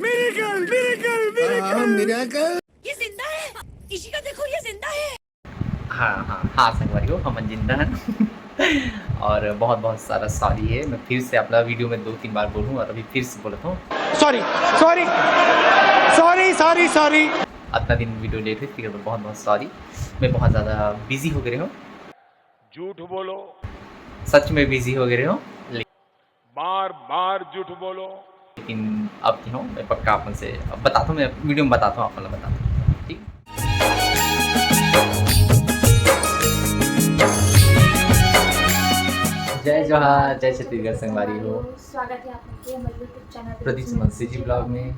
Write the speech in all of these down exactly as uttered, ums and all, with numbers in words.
ये जिंदा है, इशिका देखो, ये जिंदा है। हाँ हाँ हाँ संगवारी हो, हम जिंदा हैं। और बहुत बहुत सारा सॉरी है, मैं फिर से अपना वीडियो में दो तीन बार बोलूँ और अभी फिर से बोलता हूँ। Sorry, sorry, sorry, sorry, sorry. इतना दिन वीडियो लेट हुई थी, तो बहुत बहुत सॉरी। मैं बहुत ज़्यादा बिजी हो गए हूँ। झूठ बोलो। सच में बिजी हो गए हूँ। बार बार झूठ बोलो। लेकिन अब की हूँ मैं पक्का अपन से, अब बताता हूँ, मैं वीडियो में बताता हूँ, अपन लोग बताता हूँ, ठीक। जय जोहार, जय छत्तीसगढ़ संगवारी हो। स्वागत है आप लोग के हमारे YouTube चैनल प्रदीप सुमन CG ब्लॉग में।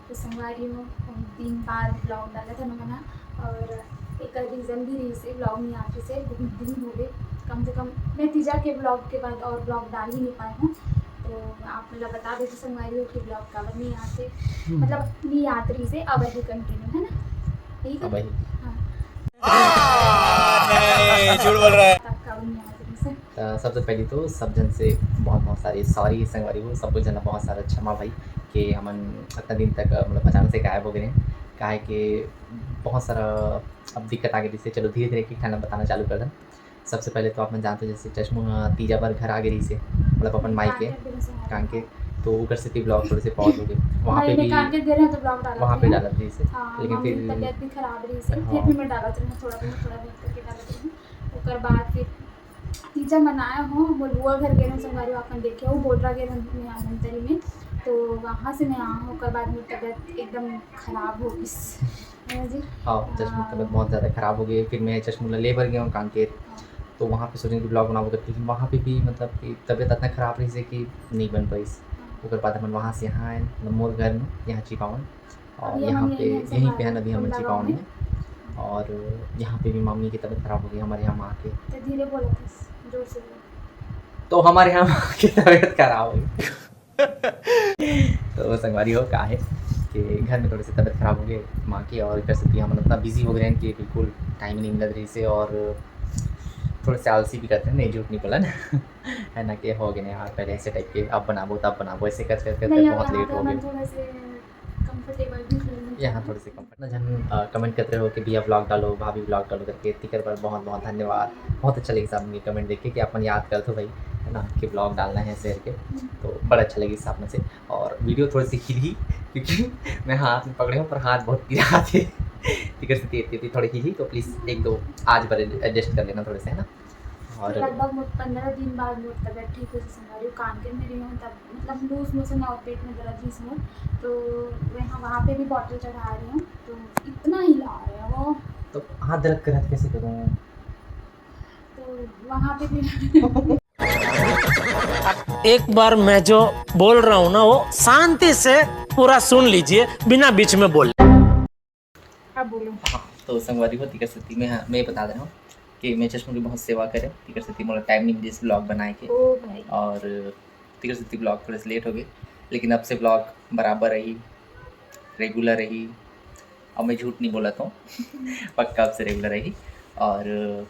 तो संगवारी हो, बहुत दिन बाद ब्लॉग डाला था ना मना, और एक रीज़न भी रही से ब्लॉग नहीं आते से बहुत दिन हो गए। कम से कम मैं तीजा के ब्लॉग के बाद और ब्लॉग डाल ही नहीं पाए हूँ। तो आप मतलब बता देते संगवारी हो कि ब्लॉग काबर नहीं आते, हम्म। मतलब नहीं आत रही से अब ही कंटिन्यू है ना, यही तो? अब ही। हाँ। नहीं, झूठ बोल रहा है। तब काबर नहीं आत रही से। अ, सबसे पहले तो सब जन से बहुत बहुत सारी सॉरी संगवारी हो, सब कुछ जना बहुत सारा क्षमा भाई कि हमन इतना दिन तक, अ, मतलब अचानक से गायब हो गए हैं, काहे कि बहुत सारा अब दिक्कत आ गई, जैसे चलो धीरे धीरे एक एक ठन बताना चालू कर दें। सबसे पहले तो आप मन जानते हो जैसे चश्मू ह तीजा बर घर आ गई से, मतलब अपन माई के काम के, तो ओकर सेती ब्लॉग थोड़े से पॉज हो गए। वहाँ पे भी काम के दे रहे हैं तो ब्लॉग डालत वहाँ पे रहे हैं। डालत रही से, हाँ, लेकिन मम्मी फिर की तबीयत भी खराब रही से, हाँ। फिर भी मैं डालत रही हूँ, थोड़ा बहुत, थोड़ा बहुत करके डालत रही हूँ। ओकर बाद फिर तीजा मनाया हूँ, मोर बुआ घर गए रहूँ संगवारी हो, अपन देखे हो, बोलरा गए रहूँ मैं धमतरी में, तो वहाँ से मैं आया हूँ। ओकर बाद मोर तबीयत एकदम खराब हो गई। है ना जी? हाँ, चश्मू की तबीयत बहुत ज़्यादा खराब हो गई। फिर मैं चश्मू ला ले बर गया हूँ कांकेर, हाँ। तो वहाँ पे सोचें कि ब्लॉग बनाबो करके, लेकिन वहाँ पे भी मतलब कि तबीयत इतना खराब रही से कि नहीं बन पाइस। हाँ। ओकर बाद हमन वहाँ से यहाँ आए, मतलब मोर घर में, यहाँ चिपावन, और अभी यहाँ हमन पे, यहीं, यहीं पे है ना, अभी हमन चिपावन में। और यहाँ पे भी मम्मी की तबीयत खराब हो गई हमारे यहाँ माँ के। तो धीरे बोलो, जोर से बोलो। तो हमारे यहाँ माँ की तबीयत खराब हो गई। तो संगवारी हो, का है कि घर में थोड़े से तबीयत खराब हो गए माँ की, और कर सकती हमन इतना बिजी हो गए हैं कि बिल्कुल टाइम ही नहीं मिलत रही से, और थोड़े से आलसी भी करते हैं, नहीं, झूठ नहीं बोला ना। है ना, कि हो गए ना यार, पहले ऐसे टाइप के, अब बनाबो, तब बनाबो, ऐसे कर कर कर नहीं, बहुत लेट हो गए। थोड़ा से कंफर्टेबल भी फील नहीं यहाँ करता। थोड़े से कंफर्ट ना, जन, अ, कमेंट करते रहो कि भैया ब्लॉग डालो, भाभी ब्लॉग डालो करके, तिकर बर बहुत बहुत धन्यवाद। बहुत अच्छा लगे साहब ये कमेंट देख के कि अपन याद करत हो भाई, है ना, कि ब्लॉग डालना है शेयर के। हम्म। तो बड़ा अच्छा लगे साहब में से। और वीडियो थोड़ी सी हिलही, क्योंकि मैं हाथ में पकड़े हूँ, पर हाथ बहुत पिरात है। तिकर से तेज तेज थोड़ी हिलही, तो प्लीज एक दो आज बार एडजस्ट कर लेना थोड़े से, है ना। और लगभग मोर पंद्रह दिन बाद मोर तबीयत ठीक हो जैसे हमारी कान के मेरी हूँ, तब मतलब लूज मोशन और पेट में दर्द रही मोर, तो मैं हाँ वहाँ पे भी बॉटल चढ़ा रही हूँ, तो इतना हिला रहे हैं वो। तो हाथ दर्द कर रहा था, कैसे करूँ? तो वहाँ पे भी एक बार मैं जो बोल रहा हूँ ना, वो शांति से पूरा सुन लीजिए, बिना बीच में बोले। अब बोलो। हाँ, तो संगवारी हो, तिकर सेती मैं, हाँ, मैं बता दे रहा हूँ कि मैं चश्मू की बहुत सेवा करे, तिकर सेती मोला टाइम नहीं मिलिस ब्लॉग बनाए के। ओ भाई। और तिकर सेती ब्लॉग थोड़े से लेट हो गए, लेकिन अब से ब्लॉग बराबर रही, रेगुलर रही। अब मैं झूठ नहीं बोला तो पक्का अब से रेगुलर रही। और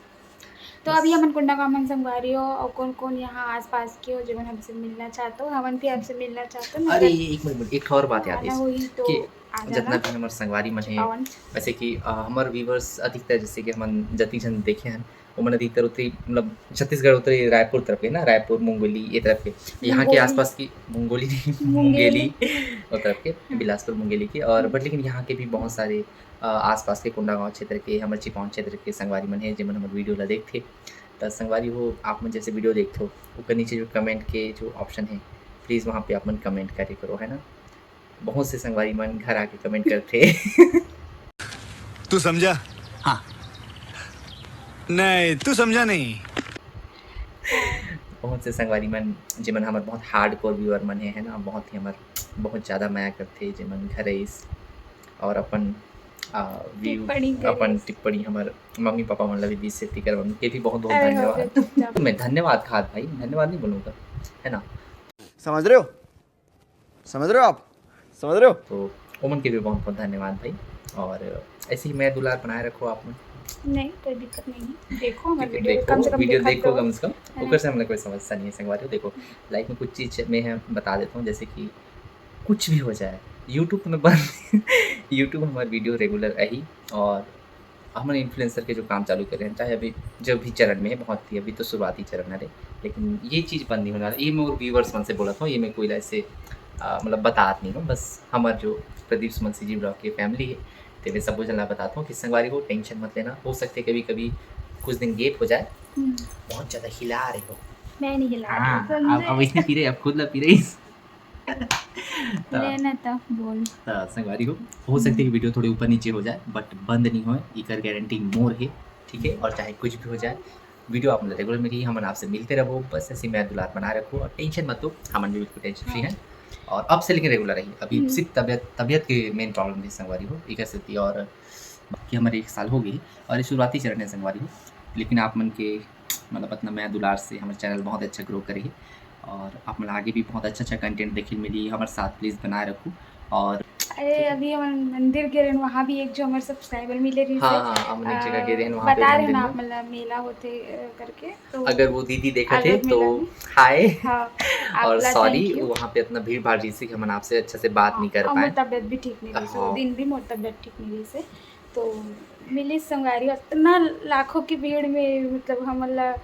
तो अभी हमन कोंडागांव मन संगवारी हो, और कौन कौन यहाँ आसपास के हो, जेमन हमसे मिलना चाहते हो, हमन भी आपसे मिलना चाहते हो, अरे, मतलब एक मिनट, एक और बात याद आना है होही तो कि आ जाना। जितना भी हमारे संगवारी मन है, चिपावन। वैसे कि, अ, हमारे व्यूवर्स अधिकतर, जैसे कि हमन जति जन देखे हैं, ओमन अधिकतर उतरी, मतलब, छत्तीसगढ़ उतरी रायपुर तरफ के ना, रायपुर, मुंगेली, ये तरफ के, यहाँ के मुंगेली। आसपास की, मुंगेली नहीं, मुंगेली। मुंगेली, वो तरफ के, हाँ। बिलासपुर, मुंगेली के, और, हम्म। But लेकिन यहाँ के भी बहुत सारे, अ, आसपास के कोंडागांव क्षेत्र के, हमर चिपावन क्षेत्र के संगवारी मन है, जेमन हमर वीडियो ला देखथे। त संगवारी हो, आप मन जैसे वीडियो देखथो, ओकर नीचे जो कमेंट के जो ऑप्शन है, प्लीज वहाँ पे आप मन कमेंट करे करो, है ना। बहुत से संगवारी मन घर आके कमेंट करथे। तू समझा? हाँ। नहीं, तू समझा नहीं। बहुत से संगवारी मन, जेमन हमर बहुत हार्डकोर व्यूअर मन है, है ना, बहुत ही हमर, बहुत ज़्यादा मया करथे, जेमन घर आइस और अपन, आ, व्यू, टिप्पणी करिस। अपन टिप्पणी हमर मम्मी पापा मन ला भी दीस से, तिकर मन के भी बहुत बहुत अरे, हो धन्यवाद। गया, चुपचाप। मैं धन्यवाद खात भाई, धन्यवाद नहीं बोलूँगा, है ना। समझ रहे हो? समझ रहे हो आप? समझ रहे हो? तो ओमन के भी बहुत बहुत धन्यवाद भाई, और ऐसे ही मया दुलार बनाए रखो आप मन। नहीं, कोई दिक्कत नहीं है, देखो हमारे ठीक है, वीडियो, देखो, कम से कम वीडियो देखा देखो करो, कम से कम, है ना? ओकर से हमला कोई समस्या नहीं है संगवारी हो। देखो, लाइफ में कुछ चीज़ मैं है बता देता हूँ, जैसे कि कुछ भी हो जाए, YouTube में बन YouTube हमार वीडियो रेगुलर आही। और हमन इन्फ्लुएंसर के जो काम चालू करे हन, चाहे अभी जो भी चरण में है, बहुत ही अभी तो शुरुआती चरण हरे, लेकिन ये चीज़ बंद नहीं होने वाला। ये मैं और व्यूअर्स मन से बोलत हूँ, ये मैं कोई ऐसे आ, मतलब बतात नहीं हूँ, बस हमार जो प्रदीप सुमन सीजी ब्लॉग के फैमिली है, तेने सबो जन ला बतात हूँ कि संगवारी हो, टेंशन मत लेना। हो सकते कभी कभी कुछ दिन गैप हो जाए। हम्म, बहुत ज़्यादा हिला रहे हो। मैं नहीं हिला रही, हाँ, अब समझे? अब इसने पी रहे, अब खुद ला पी रही। तो लेना तो बोल। हाँ, संगवारी हो, हो सकते कि वीडियो थोड़ी ऊपर नीचे हो जाए, बट बंद नहीं होए, इकर गारंटी मोर है, ठीक है। और चाहे कुछ भी हो जाए, वीडियो आप लोग रेगुलर मिली, हमन आपसे मिलते रहो, बस ऐसी मया दुलार बना रखो और टेंशन मत लो, हमन भी बिल्कुल टेंशन फ्री हैं। और अब से लेकिन रेगुलर रही, अभी हम्म। सिर्फ तबियत तबियत के मेन प्रॉब्लम थी संगवारी हो, इकर सेती। और बाकी हमारे एक साल हो गई और ये शुरुआती चरण है संगवारी हो, लेकिन आप मन के मतलब इतना मया दुलार से हमारे चैनल बहुत अच्छा ग्रो करे है और आप मन आगे भी बहुत अच्छा अच्छा कंटेंट देखे मिली, हमारे साथ प्लीज बनाए रखो। और अरे, अभी हमन मंदिर गे रहेन, वहाँ भी एक जो हमारे सब्सक्राइबर मिले रहिस हाँ हे। हाँ, हमन एक जगह अ, गे रहेन, वहाँ पे बता रहे मंदिर ना में। आप, मतलब मेला होथे अ, करके, तो अगर वो दीदी देखत अगर है तो मिला हाय। हाँ, आप और ला सॉरी, thank you। वहाँ पे इतना भीड़ भाड़ रही थी कि हमन आपसे अच्छे से बात नहीं कर और पाए। मोर तबियत भी ठीक नहीं रही से, हाँ। वो दिन भी मोर तबियत ठीक नहीं रही से, तो मिली संगवारी, इतना लाखों की भीड़ में मतलब हमन ला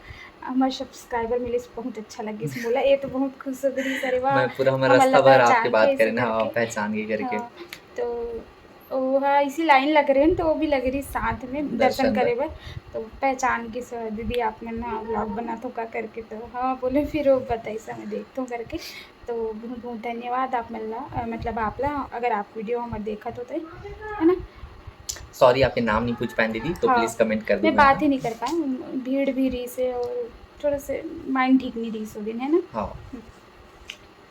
हमारे सब्सक्राइबर मिले से बहुत अच्छा लगे मोला। ये तो बहुत खुश हो गई, अरे वाह, मैं पूरा हमारा हमन रास्ता ला भर आपके पहचान बात के करे ऐसे ना, हाँ, करके। पहचान गई करके। हाँ, तो वो हाँ इसी लाइन लग रहे हैं, तो वो भी लग रही साथ में दर्शन दर्शन करे बर। तो पहचान के स-, दीदी आप मन ना ब्लॉग बना तो का करके, तो हाँ बोले, फिर वो बताई सा मैं देखता हूँ करके। तो बहुत बहुत धन्यवाद आप मन ला, अ, मतलब आप ला, अगर आप वीडियो हमारे देखा तो, तो है ना। सॉरी, आपके नाम नहीं पूछ पाए दीदी, तो हाँ, प्लीज कमेंट कर मैं दो। बात ही नहीं कर पाए, भीड़ भी रही से और थोड़ा से माइंड ठीक नहीं रही से दिन, है ना। हाँ,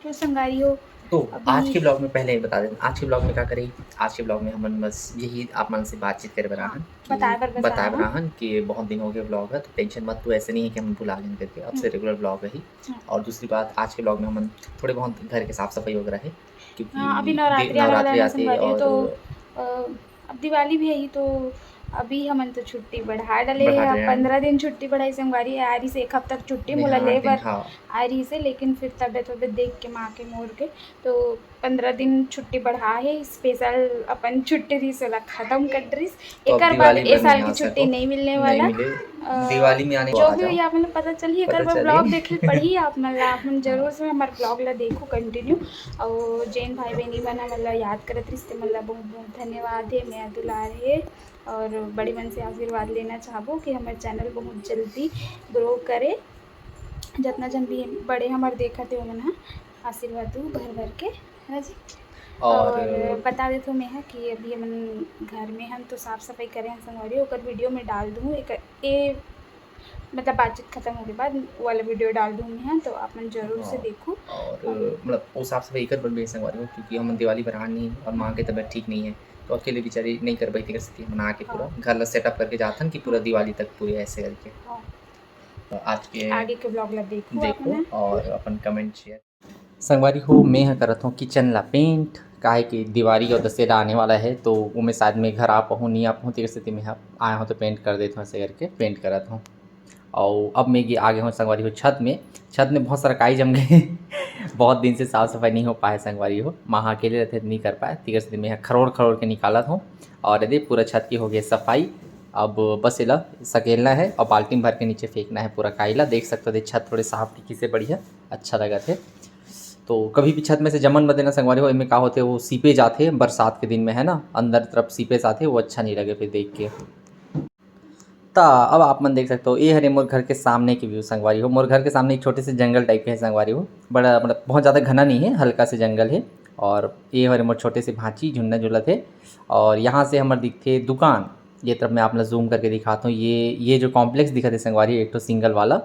तो संगवारी हो, तो अभी आज के ब्लॉग में पहले ही बता दें, आज के ब्लॉग में क्या करें। आज के ब्लॉग में हमन बस यही आप मन से बातचीत करे बर हाँ, आहन कि बताए बर बस बताए आए बर हन। आहन कि बहुत दिन हो गए ब्लॉग है, तो टेंशन मत, तो ऐसे नहीं है कि हम भुला गए करके, अब से हम्म। रेगुलर ब्लॉग है ही। हम्म। और दूसरी बात, आज के ब्लॉग में हमन थोड़े बहुत घर के साफ सफाई वगैरह है, क्योंकि हाँ, अभी दि- नवरात्रि आने वाला नवरात्रि है आते संगवारी हो, और तो अ, अब दिवाली भी आई, तो अभी हमन तो छुट्टी बढ़ा डाले बढ़ा है। रहे हैं। पंद्रह दिन छुट्टी बढ़ाई संगवारी, आ रही से एक हफ्ता छुट्टी नहीं, मोला हाँ, ले आठ दिन, बर हाँ। आ रही से, लेकिन फिर तबियत वबियत देख के माँ के मोर के, तो पंद्रह दिन छुट्टी बढ़ा है। स्पेशल अपन छुट्टी रही से ओला खत्म कर रही। तो अब एकर बाद दिवाली ए पर साल नहीं की आ छुट्टी सको। नहीं मिलने नहीं वाला। मिले, अ, दिवाली में आने को जो आ भी जाओ। हुई आप मतलब पता चली, एकर पता बर चली। ब्लॉग देखे पढ़ी आप मन ला, आप मन जरूर से हमारे ब्लॉग ला देखो कंटिन्यू। और जेन भाई बहनी मन मतलब याद करत रहिस ते मन ला बहुत बहुत धन्यवाद है, मया दुलार है। और बड़ी मन से आशीर्वाद लेना चाहबो कि हमारे चैनल बहुत जल्दी ग्रो करे, जितना जन भी बड़े हमारे देखत है उमन ह आशीर्वाद दू भर भर के, है ना जी। और और बता देत हूँ मैं ह कि अभी हमन घर में हन तो साफ सफाई करे हन संगवारी, ओकर वीडियो में डाल दूँ एक ए मतलब बातचीत खत्म होके बाद वाला वीडियो डाल दूँ मैं ह, तो आप मन जरूर से हाँ। देखो। और मतलब वो साफ सफाई कर बर भी संगवारी हो, क्योंकि हमन दिवाली पर आ नहीं और माँ की तबीयत ठीक नहीं है, तो अकेले बेचारी नहीं कर पाई, तेकर सेती हमन आके पूरा हाँ। घर ला सेटअप करके जाथन कि पूरा दिवाली तक पूरे ऐसे करके। हाँ। तो आज के आगे के ब्लॉग ला देखो आप देखो मन। और अपन कमेंट शेयर। संगवारी हो, मैं ह करत हूँ किचन ला पेंट, काहे कि दिवाली और दशहरा आने वाला है, तो ओमे शायद मैं घर आ पाहूँ नहीं आ पाहूँ, तेकर सेती मैं ह आया हूँ तो पेंट कर देत हूँ, ऐसे करके पेंट करत हूँ। और अब मैं गे-, आ गया हूँ संगवारी हो छत में। छत में बहुत सारा काई जम गए। बहुत दिन से साफ सफाई नहीं हो पाए संगवारी हो, माँ अकेले रहते नहीं कर पाए, तेकर सेती मैं ह खरोड़ खरोड़ के निकालत हूँ। और ये देख पूरा छत की हो गई सफाई। अब बस एला सकेलना है और बाल्टी में भर के नीचे फेंकना है पूरा काई ला। देख सकते हो, देख छत थोड़े साफ दिखिस हे, बढ़िया अच्छा लगत है। तो कभी भी छत में से जमन मत देना संगवारी हो, एमे का होथे, वो सीपे जाथे बरसात के दिन में, है ना, अंदर तरफ सीपे जाथे, वो अच्छा नहीं लगे फिर देख के। त अब आप मन देख सकते हो, ये हरे मोर घर के सामने की व्यू संगवारी हो। मोर घर के सामने एक छोटे से जंगल टाइप के है संगवारी हो, बड़ा मतलब बहुत ज़्यादा घना नहीं है, हल्का से जंगल है। और ये हरे मोर छोटे से भांची झुन्ना झुलत है। और यहाँ से हमर दिखथे दुकान, ये तरफ मैं आप ला जूम करके दिखाता हूँ। ये ये जो कॉम्प्लेक्स दिखत है संगवारी, एक ठो सिंगल वाला,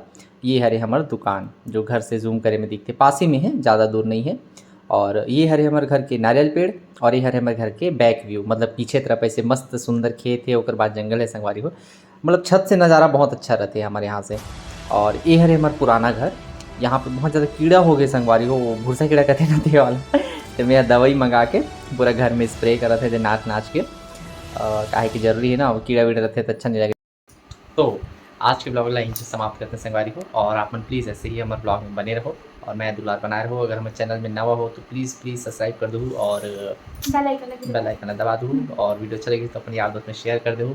ये हरे हमर दुकान, जो घर से जूम करे में दिखथे, पास ही में है, ज़्यादा दूर नहीं है। और ये हरे हमर घर के नारियल पेड़, और ये हरे हमर घर के बैक व्यू, मतलब पीछे तरफ ऐसे मस्त सुंदर खेत है, ओकर बाद जंगल है संगवारी हो। मतलब छत से नज़ारा बहुत अच्छा रहते है हमारे यहाँ से। और ये हरे हमर पुराना घर, यहाँ पे बहुत ज़्यादा कीड़ा हो गए संगवारी हो, वो भूसा कीड़ा कहते हैं ना, ते वाला। तो मैं दवाई मंगा के पूरा घर में स्प्रे करत है, जे नाच नाच के, अ, काहे कि जरूरी है ना, अब कीड़ा वीड़ा रहते तो अच्छा नहीं लगे। तो आज के ब्लॉग ला यहीं से समाप्त करते हैं संगवारी हो, और आप मन प्लीज ऐसे ही हमारे ब्लॉग में बने रहो। और मैं दुलार बनाए रहो। अगर हमर चैनल में नवा हो तो प्लीज प्लीज सब्सक्राइब कर दू और बेल आइकन लगे बेल आइकन दबा दू। और वीडियो अच्छा लगे तो अपन यार दोस्त में शेयर कर दू।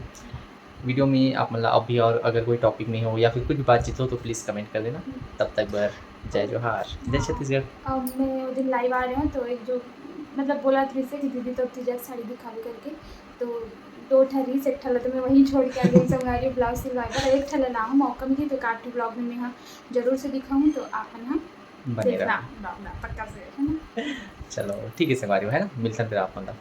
वीडियो में आप मतलब अभी और अगर कोई टॉपिक नहीं हो या फिर कुछ भी बातचीत हो तो प्लीज कमेंट कर देना। तब तक बर जय जोहार, जय छत्तीसगढ़। अब मैं वो दिन लाइव आ रहे हूँ तो एक जो मतलब बोला थी से कि दीदी तो तुझे साड़ी दिखावे करके, तो दो ठा रहीस, एक ठा ला तो मैं वहीं छोड़ के आ गई संगवारी ब्लाउज सिलवा कर, एक ठा ला लाऊँ मौका मिली तो काट ब्लॉग में मैं हाँ जरूर से दिखाऊँ, तो आप मन हाँ बने देखना रहो। ब्लॉग ला पक्का से, है ना? चलो ठीक है संगवारी, है ना, मिलथन फिर आप मन ला।